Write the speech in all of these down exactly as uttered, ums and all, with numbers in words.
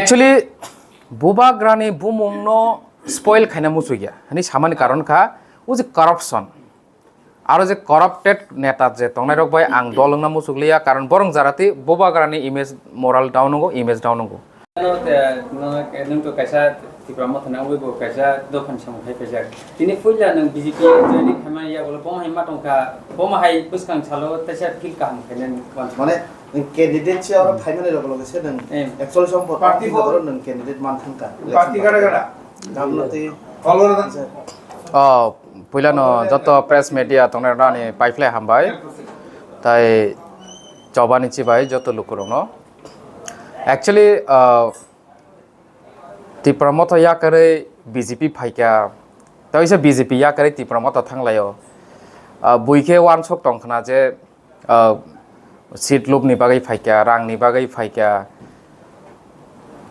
Actually, Bubagrani bumungno spoil khaina muchukya hwnwi samani karon kha, o je corruption. Aro je corrupted neta je tongnairok bai ang dol wngna muchukliya, karon borok jarati Bubagrani image, moral down wngo, image down wngo. Ano te, no, nwng to kaisa Tipra Motha nangwi bo kaisa dophani samung khai paijak. Tini puila nwng B J P joining khaimani yagulo bomo hai ma tongkha, bomo hai bwskang salo teisa feel kaham khainani uansukha. Mane, nwng candidate se oro phaimani loge loge se nwng Em. Actually song party Party bo oro nwng candidate man thangkha. Party gara gara. Tamno tei Follower da. Oh, puilano joto press media tongnai rani paiphlai hambai. Tai chobani chibai joto lukurokno. Actually, uh, Tipra Motha yakarwi B J P phaikha, tei se B J P yakarwi Tipra Motha thanglaio. Ah, buikhe uansuk tongkhna je, ah, seat lubni bagwi phaikha, rangni bagwi phaikha,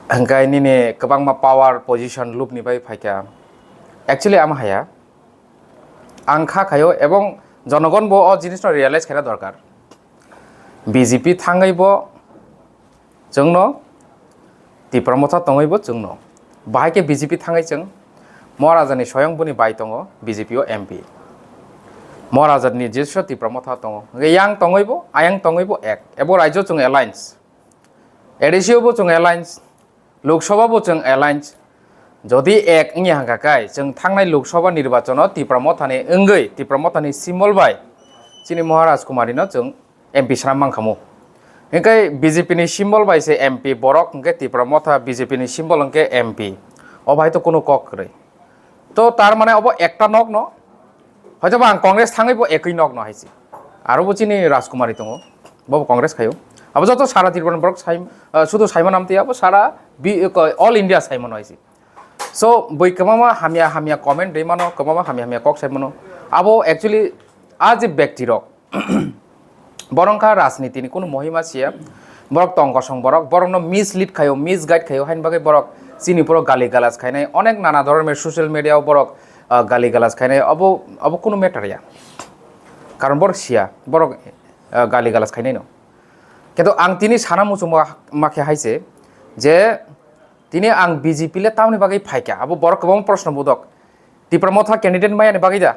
hwnkhe nini kwbangma power position lubni bagwi phaikha. Actually, ama haya. Ang kha khaio, ebong jonogon bo o jinisno realize khaina dorkar. B J P thangwi bo chwngno, Tipra Motha tongwi bo chwngno. Bahai khe B J P thangwi chwng Maharajani soyong boni bai tongo B J P o M P. Maharajani nijoswo Tipra Motha tongo. Hwnkhe yang tongwi bo, ayang tongwi bo ek. Ebo raijyo chwng alliance. A D C o bo chwng alliance. Lok Sabha bo chwng alliance. Jodi ek wngya hwnkha khe, chwng thangnai Lok Sabha nirbachon o Tipra Mothani wngwi, Tipra Mothani symbol bai chini Maharaj Kumari no chwng M P swnam mankhamu. Hwnkhe B J P ni symbol bai se M P borok, hwnkhe Tipra Motha B J P ni symbol hwnkhe M P. O bai to kunu kok kwrwi. To tar mane obo ekta nok no, hoito ba ang Congress thangwi bo ekwi nok no hai se. Aro bo chini Rajkumari tongo, bo bo Congress khaio. Abo joto sara Tripura ni borok sai, ah, sudu Simon Amtwi abo sara bi-, ko-, all India Simon hai se. So bui kwbangma hamya hamya comment rwi mano, kwbangma hamya hamya kok sai mano. Abo actually a je bekti rok, borok wngkha rajniti ni kunu mohima siya. Borok tong kosong borok, borokno mislead khaio, misguide khaio, haini bagwi borok chini poro gali galas khainai, onek nana dhoroner social media o borok, ah, gali galas khainai, obo, obo kunu matter ya. Karon borok siya, borok, ah, gali galas khainai no. Kintu ang tini sana muchungma, ma khe hai se, je tini ang B J P le tamoni bagwi phaikha, abo borok kwbangma proshno budok. Tipra Motha candidate maya ni bagwi da?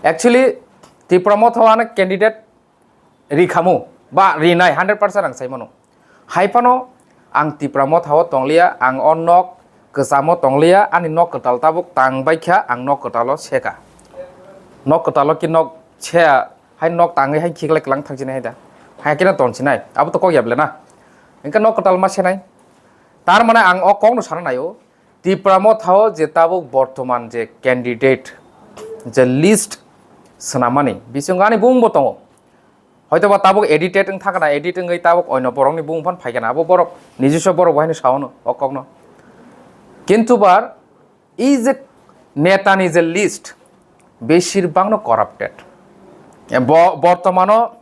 Actually, Tipra Motha o ano candidate rikhamu ba rinai hundred percent ang sai mano. Hai phano ang Tipra Motha o tongliya, ang o nok kwchamo tongliya, ani nok kwtal tabuk tang bai kha, ang nok kwtal o seka. Nok kwtal o ki nok se hai nok tangwi hai khiklai kwlang thang sinai hai da. Hai khe no ton sinai. Abo to kok ya ble na. Hwnkhe nok kwtal ma senai. Tar mane ang o kok no sana naio. Tipra Motha o je tabuk bortoman je candidate, je list swnamani, bisingo ani bumung bo tongo. Hoito ba tabuk edited wng thakna, edit wngwi tabuk oino borokni bumung phan phaikha na, abo borok nijiswa borok bo haino sao no o kokno. Kintu bar, i je netani je list, besir bangno corrupted. Bo-, bortomano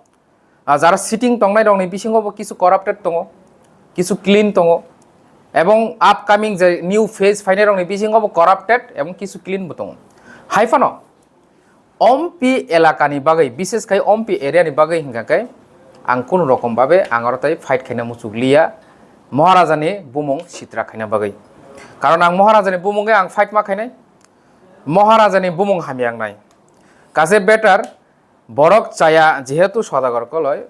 Ah, jara sitting tongnai rokni bisingo bo kisu corrupted tongo, kisu clean tongo, ebong upcoming je new phase phainai rokni bisingo bo corrupted ebong kisu clean bo tongo. Hai phano Ompi elakani bagwi, bishes khai Ompi area ni bagwi hinkha khe ang kunu rokom babe ang aro tai fight khaina muchukliya, Maharajani bumung sitra khaina bagwi. Karon ang Maharajani bumungwi ang fight ma khainai, Maharajani bumung hamya wngnai. Kaje better Borok chaya, jehetu Sodagar koloi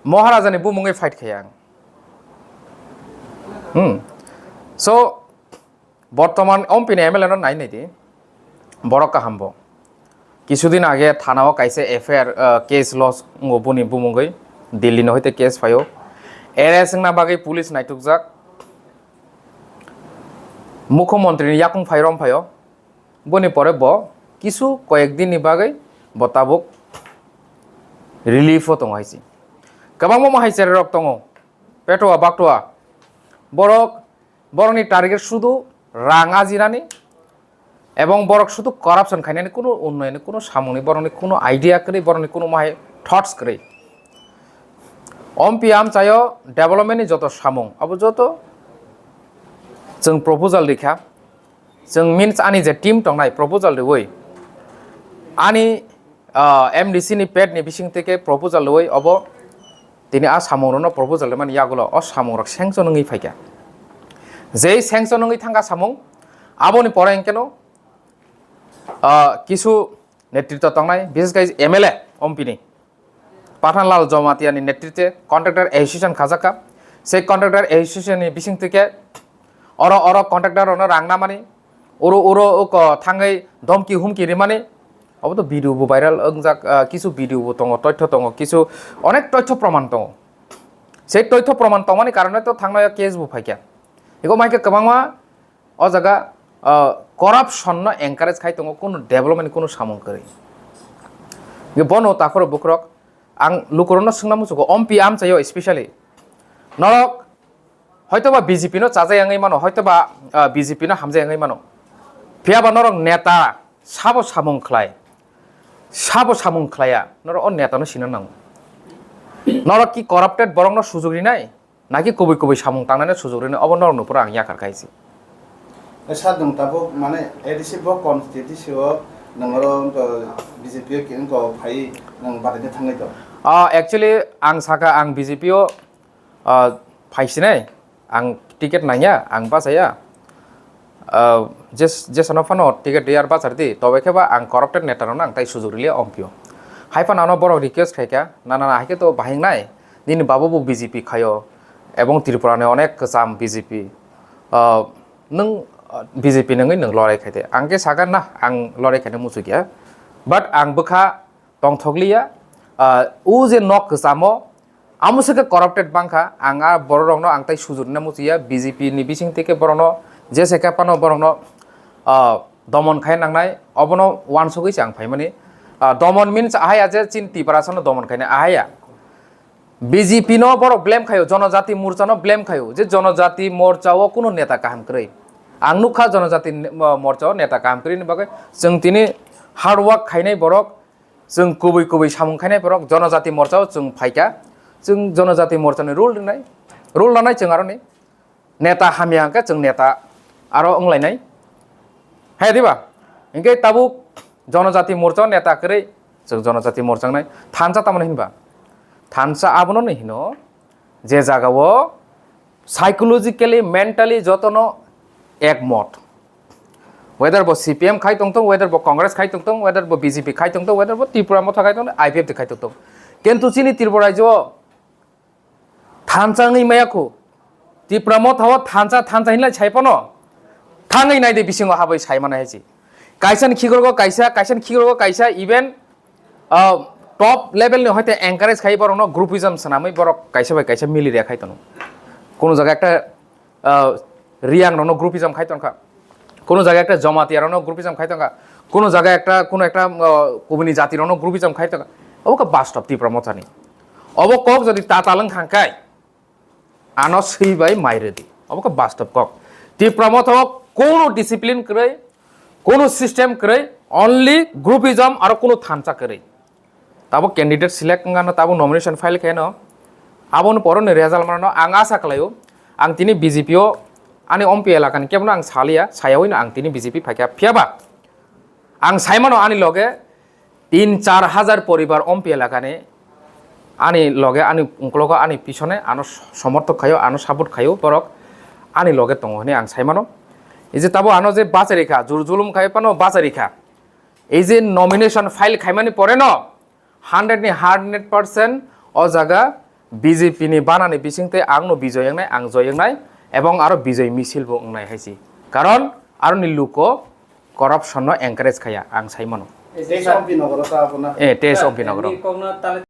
Maharajani bumungwi fight khaya ang. Hmm. So, bortoman Ompi ni M L A no nai nai di. Borok kaham bo. Kisudin age thana o kaisa F I R, uh, case lodge wngo boni bumungwi. Delhi no hoite case phaio. Arrest wngna bagwi police naitukjak. Mukhyamantri ni yakung phai rom phaio. Boni pore bo kisu koyek din ni bagwi bo tabuk relief o tongo hai se. Kwbangma mo hai chererok tongo, petua baktua. Borok, borokni target sudu rang ajinani ebong borok sudu corruption khainani, kunu unnoyoni, kunu samungni borokni kunu idea kwrwi, borokni kunu mo hai thoughts kwrwi. Ompi amchaio development ni joto samung, abo joto chwng proposal rikha. Chwng means ani je team tongnai proposal riwi, ani, ah, M D C ni pad ni bising teke proposal riwi obo tini a samungrokno proposal rimani yagulo o samungrok sanction wngwi phaikha. Jei sanction wngwi thangkha samung, aboni pore hwnkhe no, ah, kisu netritw tongnai, bises khai M L A, Ompi ni, Pathanlal Jamatia ni netritwe contractor association khajakha. Sei contractor association ni bisingtwi khe oro, oro contractor rokno rang namani, oro, oro oko thangwi domki humki rimani, obo to video bo viral wngjak, ah, kisu video bo tongo, toitho tongo, kisu onek toitho proman tongo. Sei toitho proman tongmani karone to thangnaio case bo phaikha. Eko maikhe kwbangma o jaga, ah, corruption no encourage khai tongo, kunu development ni kunu samung kwrwi. Ye bono takhoro bukrok ang lukurokno swngna muchugo, Ompi amchaio specially. Norok hoitoba B J P no chajai wngwi mano, hoitoba, ah, B J P no hamjai wngwi mano. Phiyaba norok neta sabo samung khlai, sabo samung khlaiya, norok o neta no sina nango. Norok ki corrupted borok no sujug rinai? Naki kubui kubui samung tangnani sujug rini, obo norok nupro ang yakar khaisi. Sir, nwng tabuk mane A D C bo constituency o nwng oro wngkha B J P o wngkha phai nwng badaina thangwi tong. Ah, actually ang saka ang B J P o, ah, phaisinai, ang ticket nangya, ang bachaya. Ah, jes-, jesano phano ticket riyar bachar di, tobe khe ba ang corrupted neta rokno ang tai sujug riliya Ompi o. Hai phano ano borok request khaikha, na na na, hai khe to bahing nai, nini babo bo B J P khaio, ebong Tripura ni onek kwcham B J P. Ah, nwng, ah, B J P nungwi nwng lorai khaide. Ang khe sakha na, ang lorai khaina muchukya. But ang bwkha tongthokliya, ah, o je nok kwchamo, amo se khe corrupted bangkha. Ang a borok rokno ang tai sujurina muchukya, B J P ni bising tei khe borokno jese khe phano borokno, ah, domon khai nangnai, obono wansugwi se ang phaimani. Ah, domon means ahai ya je chini Tiprasano domon khainai ahai ya. B J P no borok blame khaio, Jonojati Morcha no blame khaio, je Jonojati Morcha o kuno neta kaham kwrwi. Ang nukha Jonojati ne-, mo-, Morcha o neta kaham kwrwi ni bagwi chwng tini hard work khainai borok, chwng kubui kubui samung khainai borok, Jonojati Morcha o chwng phaikha, chwng Jonojati Morcha ni rule rinai, rule nanai chwng aroni. Neta hamya hwnkhe chwng neta aro wnglainai. Hai diba? Hwnkhe tabuk Jonojati Morcha o neta kwrwi chwng Jonojati Morcha wngnai. Thansa tamoni hinba? Thansa abono no hino je jaga o psychologically, mentally jotono ekmot. Whether bo C P M khai tongtong, whether bo Congress khai tongtong, whether bo B J P khai tongtong, whether bo Tipra Motha khai tongtong, I P F T khai tongtong. Kintu chini Tripura rajyo o thansa wngwi maya khu. Tipra Motha o thansa, thansa hinlai sai phano thangwi nai de bisingo habwi sai mano hai se. Kaisa ni khikrok o kaisa, kaisa ni khikrok o kaisa, even, ah, top level ni hoite encourage khai borok no groupism swnamwi borok kaisa bai kaisa mili rya khai tono. Kono jaga ekta, ah, Riang rokno groupism khai tongkha, kono jaga ekta Jamatia rokno groupism khai tongkha, kono jaga ekta, kono ekta, ah, kubuni jati rokno groupism khai tongkha. Obo khe bastob Tipra Motha ni. Obo kok jodi tatal wng kha khe ano swi bai mai rwdi. Obo khe bastob kok. Tipra Motha o kono discipline kwrwi, kono system kwrwi, only groupism aro kono thansa kwrwi. Tabuk candidate select wngano, tabuk nomination file khaino, aboni poro ni result manano ang asa khlaio. Ang tini B J P o ani Ompi elakani kebono ang saliya, sayawino ang tini B J P phaikha. Phiyaba ang saimano ani loge tin char hajar poribar Ompi elakani ani loge, ani ungkologo, ani pisone ano somorthok khaio, ano support khaio borok ani loge tongo hinwi ang saimano. Ei je tabuk ano je bachari kha, jur julum khai phano bachari kha. Ei je nomination file khaimani pore no hundred ni hundred percent o jaga B J P ni banani bisingtwi ang no bijoy wngnai, ang joy wngnai, ebong aro bijoy misil bo wngnai hai se. Karon aroni luko corruption no encourage khaya, ang sai mano. Tei Ompi nogoro ta abono. Eh, tei Ompi nogoro.